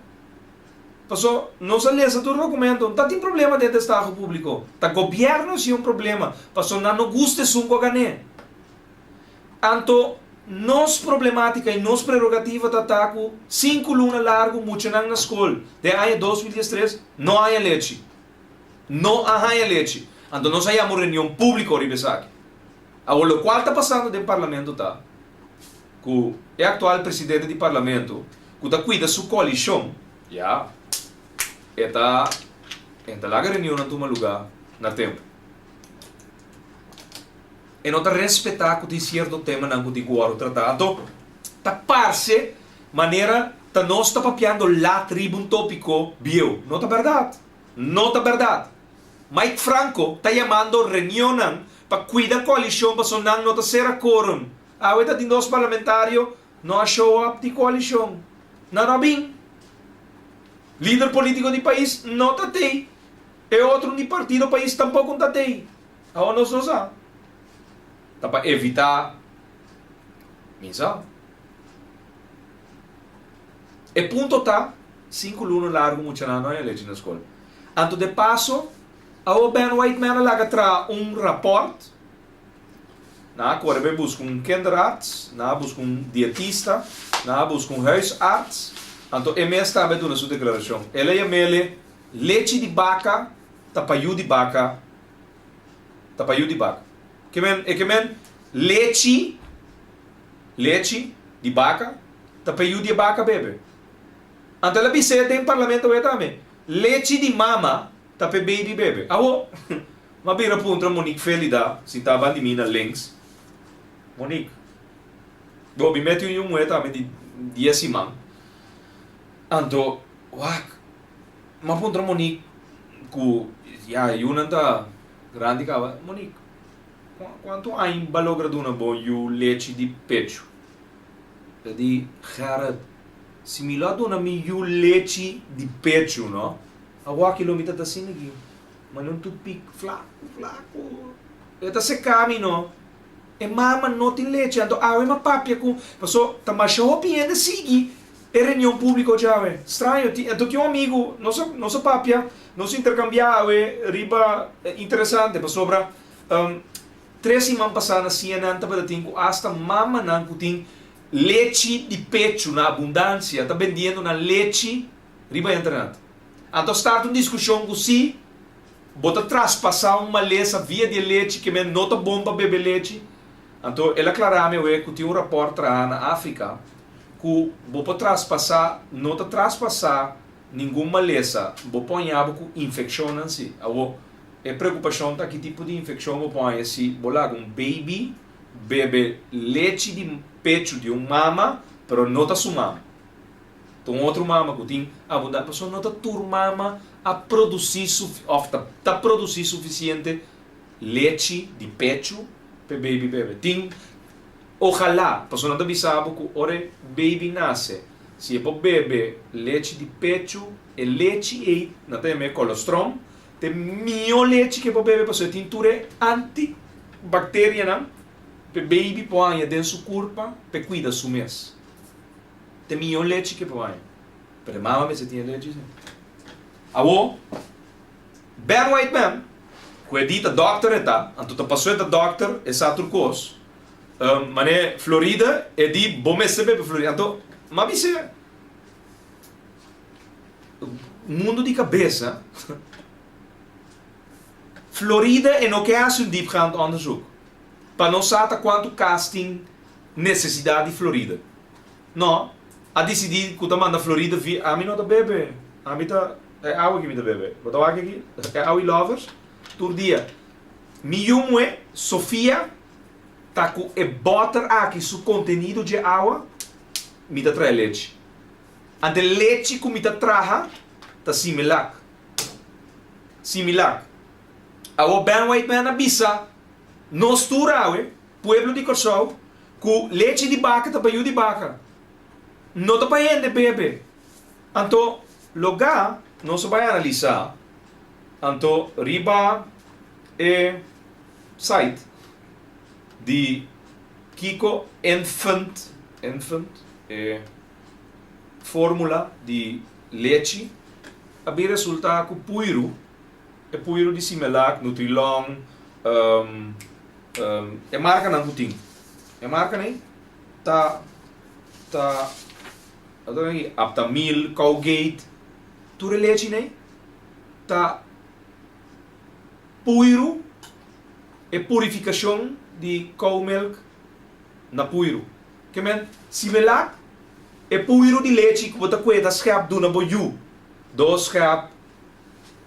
Paso nos a lesa tur documento, no ta tin problema den destaho publico. Ta gobierno si un problema, paso nan no gusta esun cu a gané. Anto nos problematica y nos prerogativa ta ta cu 5 luna largo muchanan na scol den aña 2013 no haña lechi. No a haña lechi. Anto nos a yama un reunion publico riba esaki. Awor locual ta pasando den parlamento ta. ku e aktual presidente di parlamento ku ta kuida su koalishon, ya, e ta e ta laga reunionnan tuma lugá na tempu. E no ta respetá ku tin sierto temanan ku tin ku wòrdu tratá. Anto, ta parse manera ta nos ta papiando lat riba un tópiko bieu. No ta bèrdat. No ta bèrdat. Mike Franco ta yamando reunionnan pa kuida koalishon pasobra nan no ta sera quorum. Awe ta tin dos parlamentario no a show up di koalishon. Nan no a bin. Lider politiko di pais no ta tei. E otro di partido pais tampoko no ta tei. Awa nos no sa. Ta pa evita mi sa. E punto ta, sinku luna largu muchanan no haña lechi na skol. Anto de paso, awo Ben Whiteman a laga traha un raport. Nan a kore bai buska un kinderarts, nan a buska un dietista, nan a buska un huisarts. Anto e mes tambe a duna su deklarashon. El a yam'ele lechi di baka ta pa yu di baka, ta pa yu di baka. Ke men, e ke men lechi, lechi di baka ta pa yu di e baka bebe. Anto el a bis'é den parlamento awe tambe, lechi di mama ta p'e baby bebe. Awo, m'a bira puntra Monique Felida, sintá ban di mi na links, Monique, bo mi mete un yu muhé tambe di dies siman. Anto, wak, m'a puntra Monique ku ya e yunan ta grandi kaba, Monique, kuantu aña bo a logra duna bo yu lechi di pechu? El di, Gerrit, si mi lo a duna mi yu lechi di pechu, no, awaki lo mi ta ta asina aki, mane un tupik flaku, flaku. E ta seka mi, no. E mama no tin lechi, anto awe m'a papia ku, paso ta masha hopi hende sigui e reunion públiko djawe. Straño, tin, anto tin un amigu, nos a, nos a papia, nos a interkambiá awe riba, interesante, pasobra, Tres siman pasá na CNN tabata tin ku asta mamanan ku tin lechi di pechu na abundansia ta bendiendo nan lechi riba internet. Anto a start un diskushon ku si bo ta traspasá un malesa via di e lechi ke men no ta bon pa bebe lechi. Anto el a klará mi awe ku tin un rapòrt trahá na Afrika ku bo por traspasá no ta traspasá ningun malesa bo por haña bo ku infekshonnan si. Awor E preokupashon ta ki tipo di infekshon bo por haña si bo laga un baby bebe lechi di pechu di un mama pero no ta su mama. Ta un otro mama ku tin abundansia pasobra no ta tur mama a produsí òf ta ta produsí sufisiente lechi di pechu pa e baby bebe. Tin ojalá pasobra nan ta bisa bo ku ora e baby nase si e por bebe lechi di pechu e lechi ei nan ta yama e kolostrom Te mihó lechi ke bo bebe pasobra e tin tur e antibacterianan p'e baby por haña den su kurpa p'e kuida su mes. Te mihó lechi ke por haña. Pero e mama mester tin e lechi si. Awor, Ben Whiteman, ku e di ta dòkter e ta, anto ta pasobra e ta dòkter e sa tur kos, manera Florida e di bo mester bebe Florida. Anto, m'a bis'é. Mundu di kabesa. Florida e no ke hasi un diepgaand onderzoek pa no sa ta kuantu kas tin nesesidat di Florida. No, a disidí ku ta manda Florida via ami no ta bebe, ami ta e awa ki mi ta bebe. Bo ta wak aki? E awi lovers tur dia. Mi yu muhé Sofia ta ku e bòter aki su kontenido dje awa mi ta trae lechi. Ante lechi ku mi ta traha ta Similac. Similac. Awor Ben Whiteman a bisa nos tur awe, pueblo di Kòrsou, ku lechi di baka ta pa yu di baka. No ta pa hende bebe. Anto logá nos a bai analisá anto riba e site di kiko infant, infant, e. Formula di lechi a bin resulta ku puiru, e puiru di Similac, Nutrilon, e markanan ku tin. E markanan ei ta ta Aptamil, Cowgate, tur e lechinan ei ta puiru, e purifikashon di cow milk na puiru. Ke men, Similac, e puiru di lechi ku bo ta kue ta skèp duna bo yu. Dos skèp,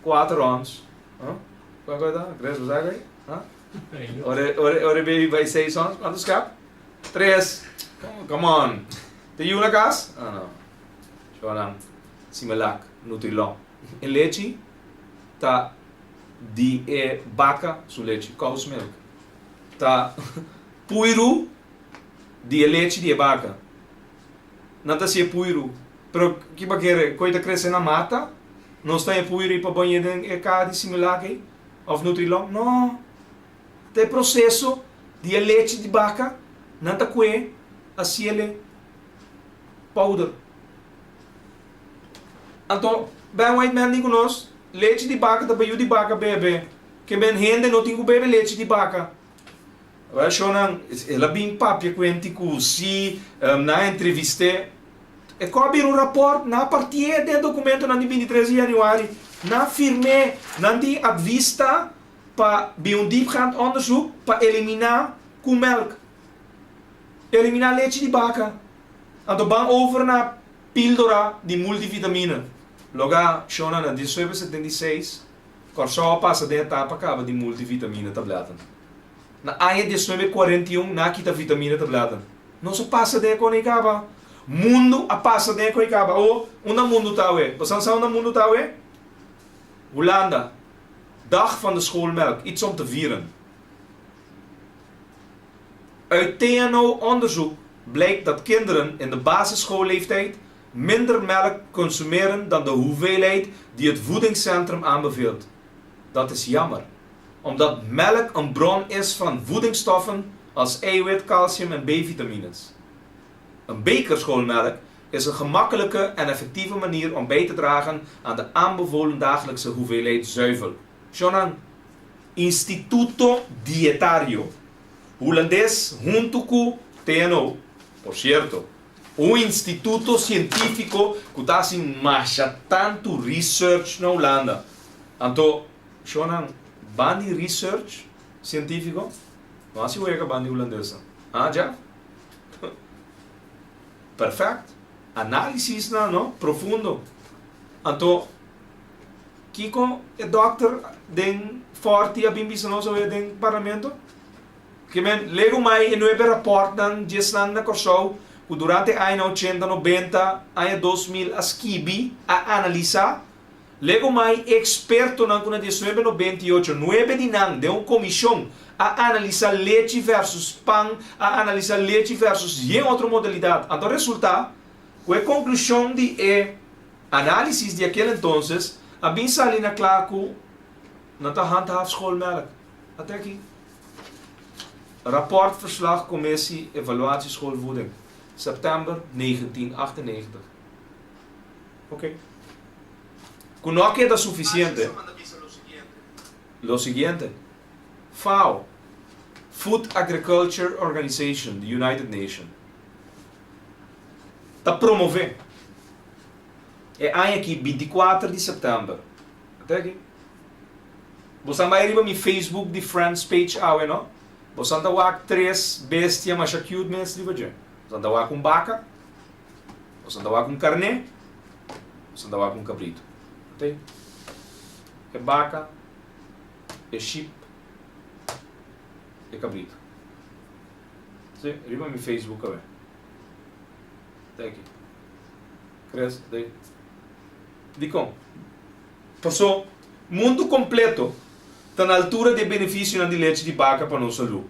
kuater ons. Huh? Kua kua ta? Chris, bo sa kei? Huh? Ora ora ora e baby bai seis ons, kuantu skèp? Tres. Come on. Tin yu na kas? Ah no. Shownan, Similac, Nutrilon. E lechi ta di e baka su lechi, cow's milk. Ta puiru di e lechi di e baka. Nan ta hasi e puiru. Pero ki bo kere? Koe ta krese na mata? Nos ta e puiru ei pa bañ'é den e kaha di Similac ei? Òf Nutrilon? No! Ta e proseso di e lechi di baka nan ta kue hasiel powder. Anto Ben Whiteman di ku nos, lechi di baka ta pa yu di baka bebe. Ke men hende no tin ku bebe lechi di baka. Reaccionnan, El a bin papia cu henti cu si nan a entrevist'é. E cu a bira un rapport, nan a parti'é den documentonan di 23 di januari. Nan a firm'é, nan tin advies ta pa bin un diepgaand onderzoek pa eliminá koemelk, eliminá lechi di baka. Anto ban over na píldora di multivitamina. Loga, shonnan, na 1976, Kòrsou a pasa den etapa kaba di multivitamina tabletan. Na aña 1941 nan a kita vitamina tabletan. Nos a pasa den e kona i kaba. Mundu a pasa den e kona i kaba. Awo, unda mundu ta awe? Bosan sa unda mundu ta awe? Hulanda. Dag van de schoolmelk, iets om te vieren. Uit TNO-onderzoek blijkt dat kinderen in de basisschoolleeftijd minder melk consumeren dan de hoeveelheid die het voedingscentrum aanbeveelt. Dat is jammer, omdat melk een bron is van voedingsstoffen als eiwit, calcium en B-vitamines. Een beker schoolmelk is een gemakkelijke en effectieve manier om bij te dragen aan de aanbevolen dagelijkse hoeveelheid zuivel. Shonan, Instituto Dietario Hulandes huntu ku TNO, por sierto, Un instituto sientífiko ku ta hasi masha tantu research na Hulanda. Anto, shownan, ban di research sientífiko? No hasi wega ban di hulandesnan. Ah, dja? Perfèkt. Análisisnan, no? Profundo. Anto, kiko e dòkter den Forti a bin bisa nos awe den parlamento? Ke men legu mai e nuebe rapòrtnan di esnan na Kòrsou ku durante añanan ochenta, nobenta, aña 2000 a skibi, a analisá. Legu mai e ekspertonan ku na diesnuebe nobenta i ocho, nuebe di nan den un komishon a analisá lechi versus pan, a analisá lechi versus yen otro modalidat. Anto a resultá ku e konklushon di e análisis di akel entonces a bin sali na kla ku nan ta handhaaf schoolmelk. Ate aki. Rapport verslag commissie evaluatie schoolvoeding, september 1998. Ok. Ku no a keda sufisiente, lo siguiente, FAO, Food Agriculture Organization di United Nation, ta promove e aña aki 24 di september, Ate aki. Bosan bai riba mi Facebook di Friends page awe no. Bosan ta wak tres bestia masha cute mes riba dje. Bosan ta wak un baka, bosan ta wak un karné, bosan ta wak un kabritu. Ate. E baka, e sheep, e kabritu. Si, riba mi Facebook awe. Ate aki. Chris, ate. Dikon? Paso, mundu kompleto ta na altura di e benefisionan di lechi di baka pa nos salú.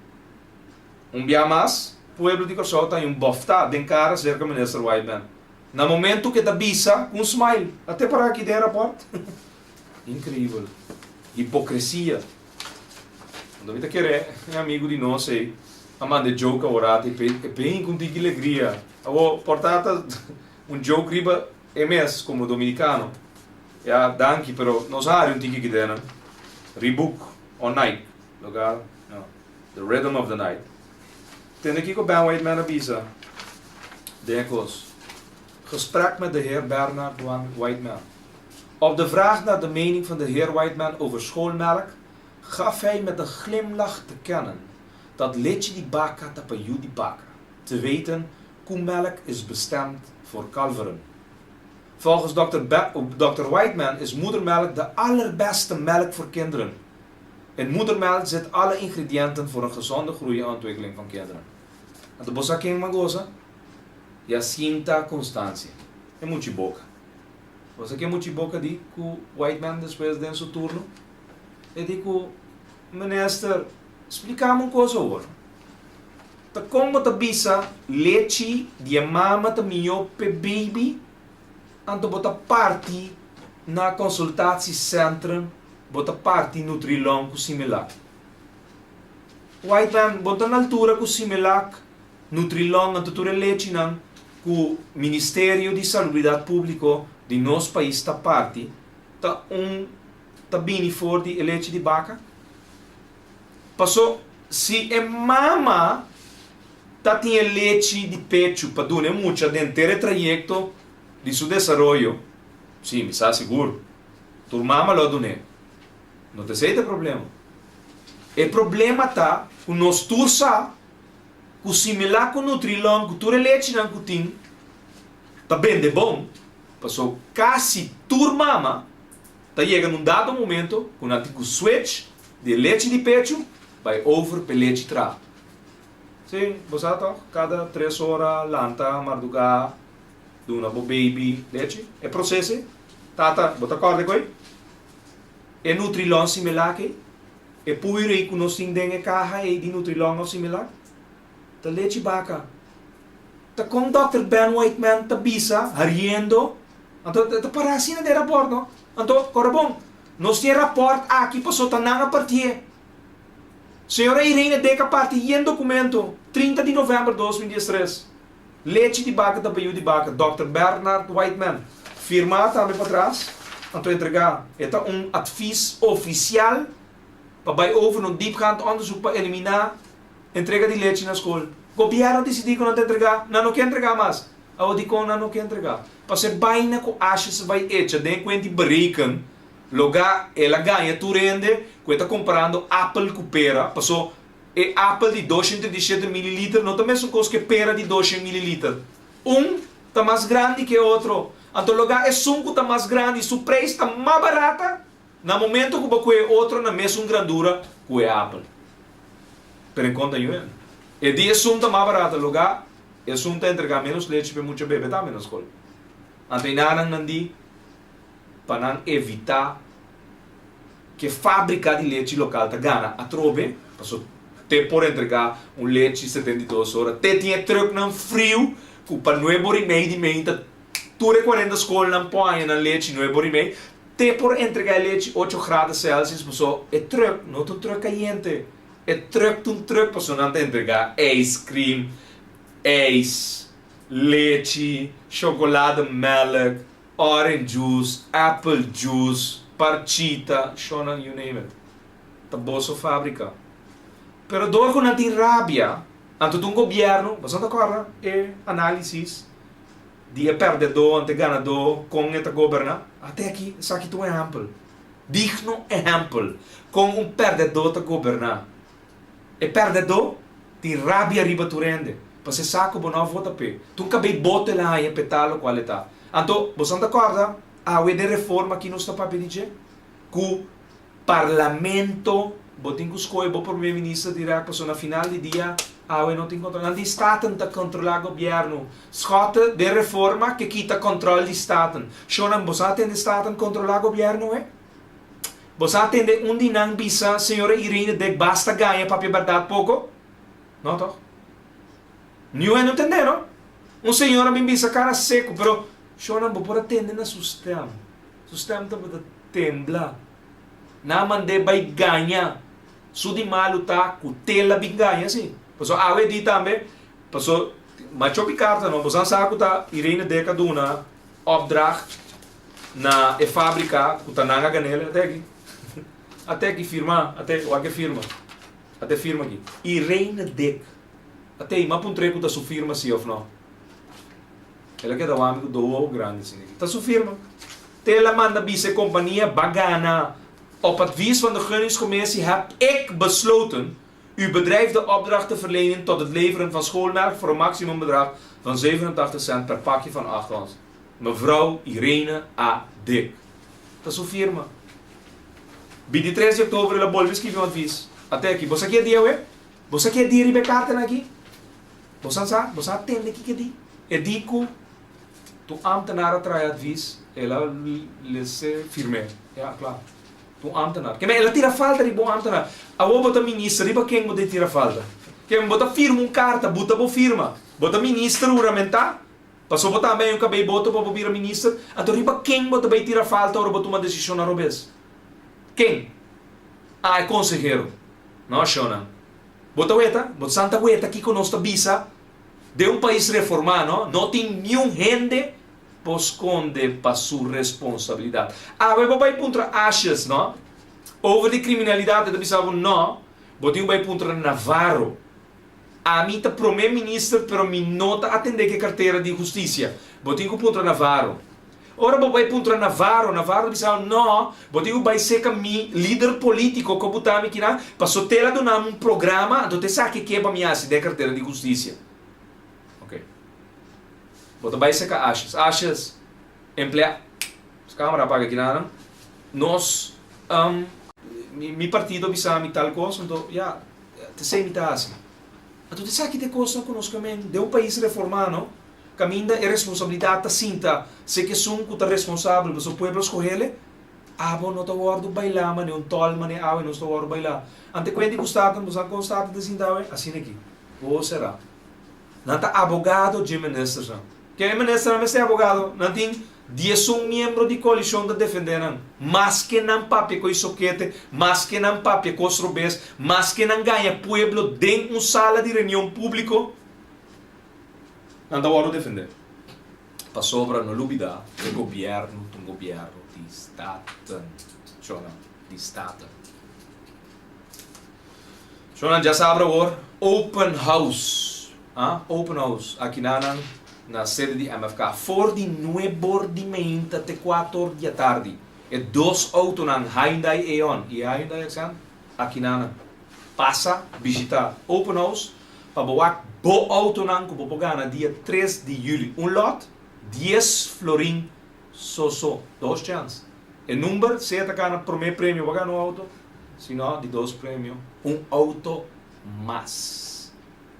Un bia mas, pueblo di Kòrsou ta haña un bòftá den kara serka Minister Whiteman. Na momentu ku e ta bisa ku un smile, A te pará aki den e rapòrt? Inkreibel. Hipokresia. Anto mi ta kere e amigu di nos ei a manda e joke aworat e p'e ku un tiki legria. Awor, por ta ta un joke riba E mes como dominicano. Ya danki pero nos a hari un tiki kidenan. Reebok or Nike loga no the rhythm of the night. Tende kiko Ben Whiteman a bisa den e kos. Gesprek met de heer Bernard Whiteman. Op de vraag naar de mening van de heer Whiteman over schoolmelk gaf hij met een glimlach te kennen dat lechi di baka ta pa yu di baka. Te weten. Koemelk is bestemd voor kalveren. Volgens Dr. Dr. Whiteman is moedermelk de allerbeste melk voor kinderen. In moedermelk zit alle ingrediënten voor een gezonde groei en ontwikkeling van kinderen. Anto bo sa ken m'a gosa? Jacinta Constancia. E much'i boka. Bo sa ken much'i boka di ku Whiteman despues den su turno? E di ku, Minister, splika mi un kos awor. Ta kon bo ta bisa lechi di e mama ta mihó p'e baby, anto bo ta parti na consultatiecentrum bo ta parti Nutrilon ku Similac? White man, bo ta na altura ku Similac, Nutrilon anto tur e lechinan ku Ministerio di Salubridat Públiko di nos pais ta parti ta un ta bini for di e lechi di baka? Paso si e mama ta tin e lechi di pechu pa duna e mucha den ter e trayekto di su desaroyo, si, mi sa sigur, tur mama lo a dun'é. No ta esei ta e problema. E problema ta ku nos tur sa ku Similac ku Nutrilon ku tur e lechinan ku tin ta bende bon, paso kasi tur mama Ta yega na un dado momento ku nan tin ku switch di e lechi di pechu bai over p'e lechi tra. Sí, bo sa tòg, kada tres ora lanta mardugá duna bo baby lechi. E proces ei, tata, bo ta kòrda koe? E Nutrilon Similac ei, e puiro ei ku nos tin den e kaha ei di Nutrilon òf Similac, ta lechi baka. Ta kon Dòkter Ben Whiteman ta bisa, hariendo, Anto e ta para asina den rapòrt no. Anto, kòrda bon, nos tin e rapòrt aki pasobra ta nan a partié. Señora Irene Dek a parti yen dokumento, 30 di novèmber 2013. Lechi di baka ta pa yu di baka, Dòkter Bernard Whiteman. Firmá tambe patras, anto entregá. E ta un atvis ofisial pa bai over na un diepgaand onderzoek pa eliminá entrega di lechi na skol. Gobièrnu a disidí ku nan ta entregá, nan no ke entregá mas. Awor dikon nan no ke entregá? Pasobra e baina ku Ashes a bai echa den e kuenti bereken, logá el a gaña tur hende ku e ta komparando apel ku pera, paso e apel di 237 mililiter no ta mesun kos ku e pera di 200 mililiter. Un ta mas grandi ku e otro. Anto logá esun ku ta mas grandi su preis ta mas barata na momento ku bo kue e otro na mesun grandura ku e apel. Pero e konta yu hende. E di esun ta mas barata, logá Esun ta entregá ménos lechi pa e mucha bebe tambe na skol. Anto enanan nan di pa nan evitá ku e fábrika di lechi lokal ta gana atrobe, pasobra te por entregá un lechi 72 ora, te tin e trùknan friu ku pa nuebe ora i mei di meinta tur e 40 skolnan por haña nan lechi nuebe ora i mei, te por entregá e lechi ocho grado Celsius, pasobra e trùk no ta un trùk kayente. E truck ta un truck pasobra nan ta entrega ice cream, ijs, lechi, chocolademelk, orange juice, apple juice, parchita, shownan you name it. Ta boso fabrica. Pero door cu nan tin rabia, anto ta un gobierno, boso no ta corda e analisis di e perdedor ante ganador con e ta goberna? Ate aki, esaki ta un ehempel. Digno ehèmpel kon un pèrdèdó ta goberná. E pèrdèdó tin rabia riba tur hende, pasobra e sa ku bo no a vota p'e. Tur kabei boto el a haña p'e ta lokual e ta. Anto, boso ta kòrda awe den reforma ki nos ta papia di dje? Ku parlamento bo tin ku skohe bo promé minister dirèkt pasobra na final di dia awe no tin kontrol. Nan di Staten ta kontrolá gobièrnu. Schotte den reforma ke kita kontrol di Staten. Shownan, bo sa tende Staten kontrolá gobièrnu e? Bo sa tende un di nan bisa señora Irene Dek basta gaña papia bèrdat poko? No tòg? Niun hende no tende no. Un señora bin bisa kara seku pero shownan bo por a tende na su stèm. Su stèm tabata tembla. Nan a mand'é bai gaña. Su di malu ta ku tela bin gaña si. Pasobra awe di tambe Paso, macho pi karta no, boso a sa ku ta Irene Dek a duna opdracht na e fabrika ku ta nan a gan'el, ate aki, ate aki firma, ate, wak e firma, ate firma aki, Irene Dek, ate i m'a puntr'é ku ta su firma si òf no. El a keda wak mi ku do wowo grandi asina aki, ta su firma. Te el a manda bisa e kompania, Ba gana, op advies van de gunningscommissie heb ik besloten. Uw bedrijf de opdracht te verlenen tot het leveren van schoolmelk voor een maximumbedrag van 87 cent per pakje van 8 ons. Mevrouw Irene A. Dik. Ta su firma. 23 di òktober el a bolbe skibi un advis. Ate aki. Bo sa ki e dia awe? Bo sa ki e di riba e kartanan aki? Bo sa sa? Bo sa a tende kiko e di? E di ku tu ámtenar a traha e advis, el a lese firm'é. Ya, kla. Tu ámtenar. Keme el a tira falta riba un ámtenar. Awor bo ta minister, riba ken bo ta tira falta? Keme bo ta firma un karta, buta bo firma. Bo ta minister huramentá? Pasobra bo tambe hay un kabei boto pa bo bira minister, anto riba ken bo ta bay tira falta ora bo tuma desishonnan robes? Ken? Ah, e konsehero. No, shownan. Bo ta weta? Bo san ta weta kiko nos ta bisa? Den un pais reformá, no, no tin niun hende por skonde pa su responsabilidat. Awe bo bay puntra Asjes, no, over di kriminalidat, e ta bisa bo, no, bo tin ku bay puntra Navarro. Ami ta prome minister pero mi no ta atende ke kartera di hustisia. Bo tin ku puntra Navarro. Ora bo bai puntra Navarro, Navarro bisa bo no, bo tin ku bai seka mi lider politiko ku a buta mi kina, paso te el a duna mi un programa, anto te sa ke ke pa mi hasi den kartera di hustisia. Ok. Bo ta bai seka Asjes. Asjes, emplea, kamera a paga kinanan, nos, mi partido a bisa mi tal kos, anto ya. T'esei mi ta hasi. Anto t'esaki ta e kosnan ku nos kamen den un pais reformá, no? Kaminda e responsabilidat ta sinta seki esun ku ta responsabel pasobra pueblo a skoh'ele, abo no ta wòrdu bailá manera un tòl manera awe nos ta wòrdu bailá. Ante kuenti ku Staten, bo sa kon Staten ta sinta awe? Asina aki. Bo será. Nan ta abogado dje ministersnan. Ken e ministernan mester abogado? Nan tin 11 miembro di koalishon ta defendé nan. Maske nan papia ku e sokete, maske nan papia kos robes, maske nan gaña pueblo den un sala di reunion públiko, nan ta wòrdu defendé. Pasobra no lubidá, e gobièrnu ta un gobièrnu di Staten. Shona, di Staten. Shona, djasabra awor, open house. A Open house akinanan na sede di MFK for di nuebor di meinta te kuator di atardi. E dos outonan Hyundai Eon i e Hyundai Accent akinanan. Pasa bishita open house pa bo wak bo outonan ku bo por gana dia tres di juli. Un lot, dies florin so so. Dos chans. E number sea ta gana prome premio bo a gana un outo, si no di dos premio un outo mas.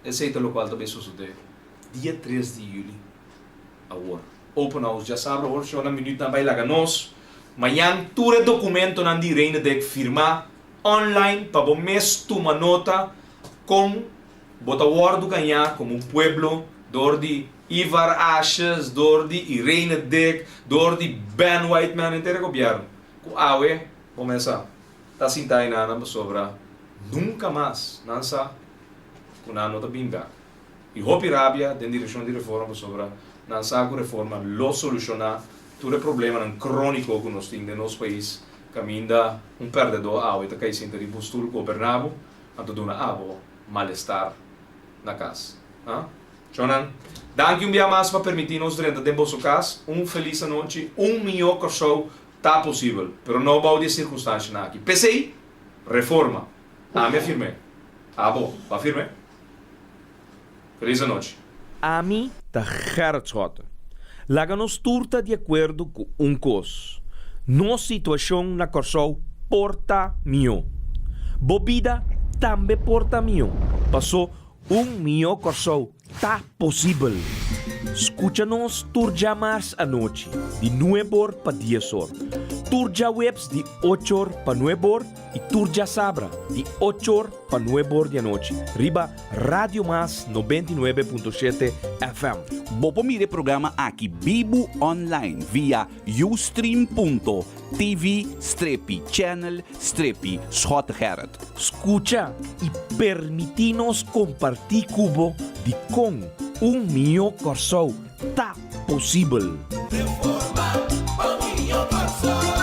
Esei ta lokual ta bay sosodé dia tres di yüli awor. Open House djasabra awor shona minütnan bay laga nos. Mañan tur e dokumentonan di Reine Dek firmá online pa bo mes tuma nota kon bo ta wòrdu gañá komo un pueblo dor di Ivar Asjes, dor di Irene Dek, dor di Ben Whiteman henter e gobièrnu ku awe bo mes a ta sintá enanan pasobra nunka mas nan sa ku nan no ta bin bek. I hopi rabia den direkshon di Reforma pasobra nan sa ku Reforma lo solushoná tur e problemanan króniko ku nos tin den nos pais kaminda un pèrdèdó awe ta kai sinta riba un stul goberná bo anto duna abo malestar na kas. Ha? Shonnan, danki un bia mas pa permití nos drenta den boso kas. Un felis anochi. Un mihó Kòrsou ta posibel, pero no bou di e sirkunstanshanan aki. P'esei, Reforma. Ami a firm'é. Abo, bo a firm'é? Feliz anochi. Ami ta Gerrit Schotten. Laga nos tur ta di akuerdo ku un kos, nos situashon na Kòrsou por ta mihó. Bo bida tambe por ta mihó, pasó un mihó Kòrsou ta posibel. Skucha nos tur djamars anochi di nuebor pa diesor, tur djaweps di ochor pa nuebor i tur djasabra di ochor pa nuebor di anochi riba Radio Mas 99.7 FM. Bo por mira e programa aki bibu online via ustream.tv strepi channel strepi Schottegerrit. Skucha i permití nos kompartí ku bo dikon un mihó Kòrsou ta posibel. Reforma pa mihó Kòrsou.